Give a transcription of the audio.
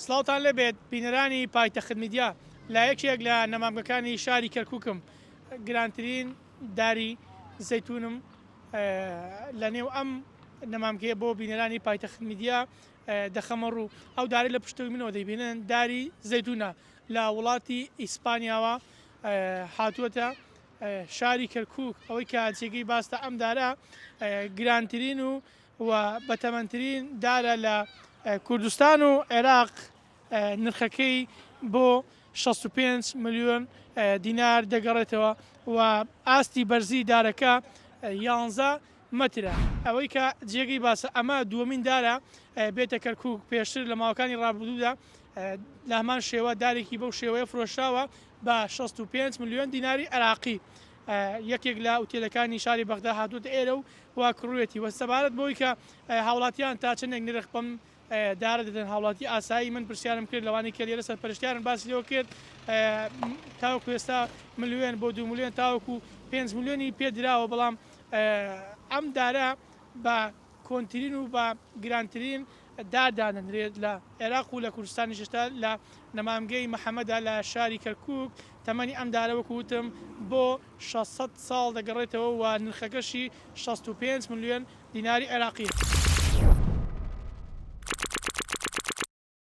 سڵاوتان لێبێت بینەرانی پایتەخت میدیا، لە یەکێک لە نەمامگەکانی شاری کەرکوکم گرانترین داری زەیتونم لە نێو ئەم نەمامگەیە بۆ بینەرانی پایتەخت میدیا دەخەمە ڕوو. ئەو دارەی لە پشتەوەی منەوە دەیبینن داری زەیتونە لە وڵاتی ئیسپانیاوە هاتووەتە شاری کەرکوک. ئەوەی کە جێگەی باستە ئەم دارە گرانترین و و بەتەمەنترین دارە لە کوردستان و عێراق، نرخەکەی بۆ 65 ملیۆن دینار دەگەڕێتەوە و ئاستی بەرزی دارەکە 11 مەترە. ئەوەی کە جێگەی باسە ئەمە دووەمین دارە بێتە کەرکوک، پێشتر لە ماوەکانی ڕابردوودا لە هەمان شێوە دارێکی بەو شێوەیە فرۆشراوە بە 65 ملیۆن دیناری عێراقی. یەکێک لە ئوتێلەکانی شاری بەغدا هاتووەتە ئێرە و وا کڕویەتی و سەبارەت بەوەی کە هاوڵاتیان تا چەندێک نرخ بەم دارە دەدەن هاوڵاتی ئاسایی من پرسیارم کرد لەوانەی کە لێرە سەرپەرشتیارن باسی لەوە کرد تاوەکو ئێستا ملیۆن بۆ دو ملیۆن تاوەکو پێنج ملیۆنی پێ دراوە بەڵام ئەم دارە بە کۆنترین و بە گرانترین دار دادەنرێت لە عێراق و لە کوردستانیش ئێستا لە نەمامگەی محەمەدا لە شاری کەرکوک تەمەنی ئەم دارە وەکو وتم بۆ 600 ساڵ دەگەڕێتەوە و نرخەکەشی 65 ملیۆن دیناری عێراقییە.